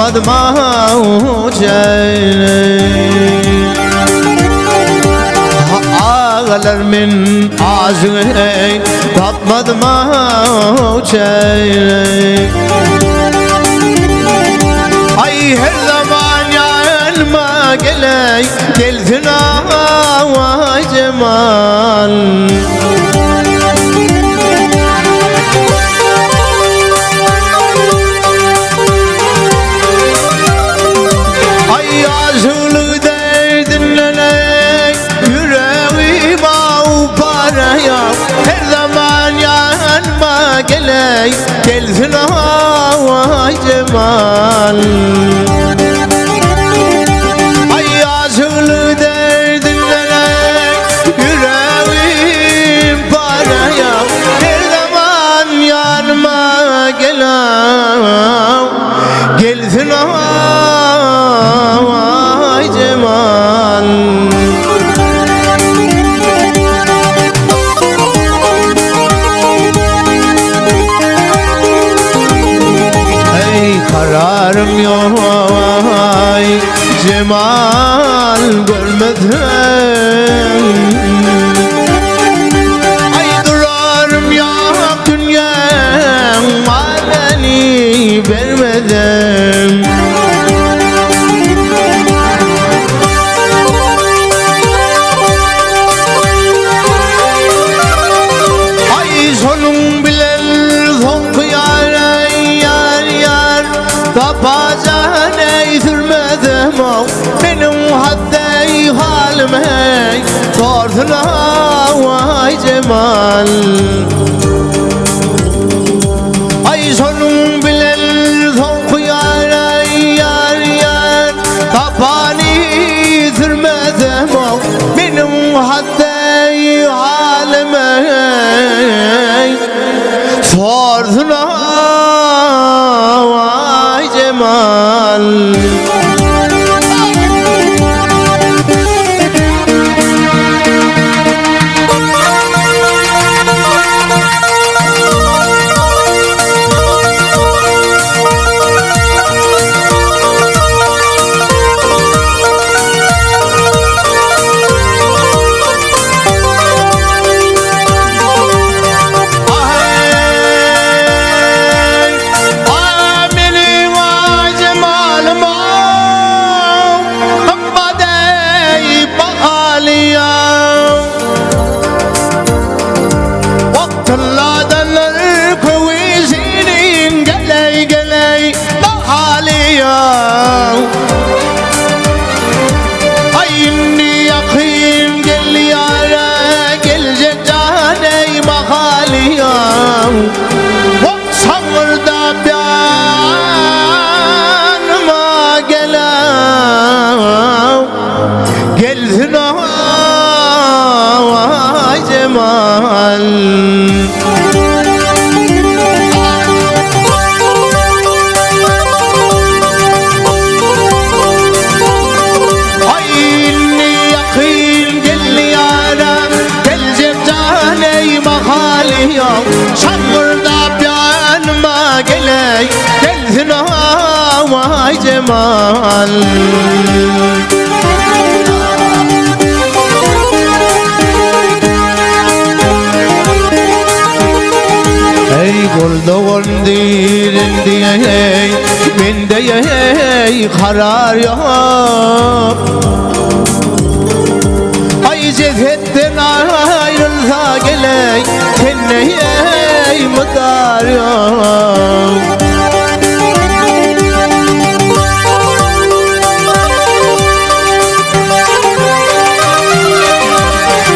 Tapmadım Ağlar men aşık Tapmadım Ay her zaman yanıma geley Gelsin ay cemal. Ay aşıklık derdinlene Yüreğim av paraya. Her zaman yanıma geley Gelsin ay cemal. Ay aşıklık derdinlene Yüreğim paraya. Her zaman yanıma geley Gelsin ay cemal. Ey kararım yok ay cemal görmedim. Ay durarım yok dünya beni vermedim. Ay sonun bilen son yar yar yar. Tapacağın ey sürmedim o. Benim hadde halim hey. Sorsun ay cemal. Ay sonun bilen son yar yar yar. Tapani sürmedim o. Benim hadde halim hey. Sorsun ay cemal. Ay, ay cemalım Badey bakaliya Vaktılladanlar kuvizinin geley geley bahaliya Ay inni yakın gel yara gelecek caney mahaliya Bak sangırda yanıma gelen Gelsin ay cemal. Ay inni yakın gel yara Gelecek caney mahaliya Şangırda yanıma geley Gelsin ay cemal. Ey gol dirin diye Bende ey karar yok. Ay cesetten ayrılsa geley Tenne ey mıdar yok.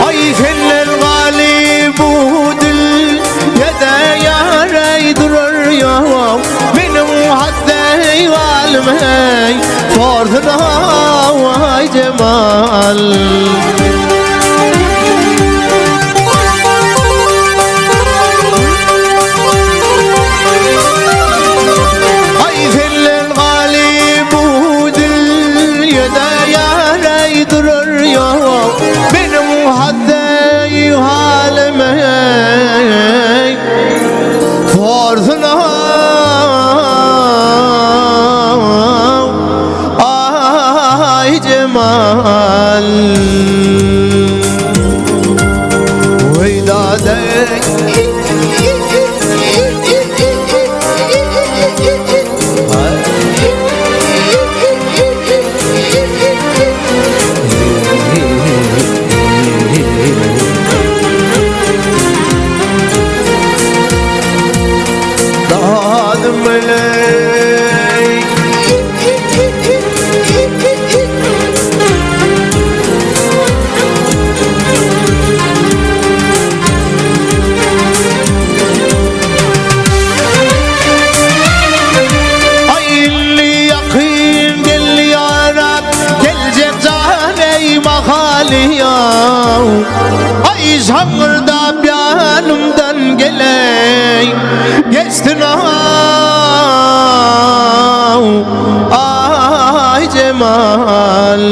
Ay senler galip bu dil Ya da yarey durur yok. Benim hadde halim hey Sorsun ay cemal. Ay senler galip bu dil Ya da yarey durur yok. Benim hadde halim hey Sorsun Ay şaňyrdap ýanymdan geleý Geçsin aw Ay Cemal.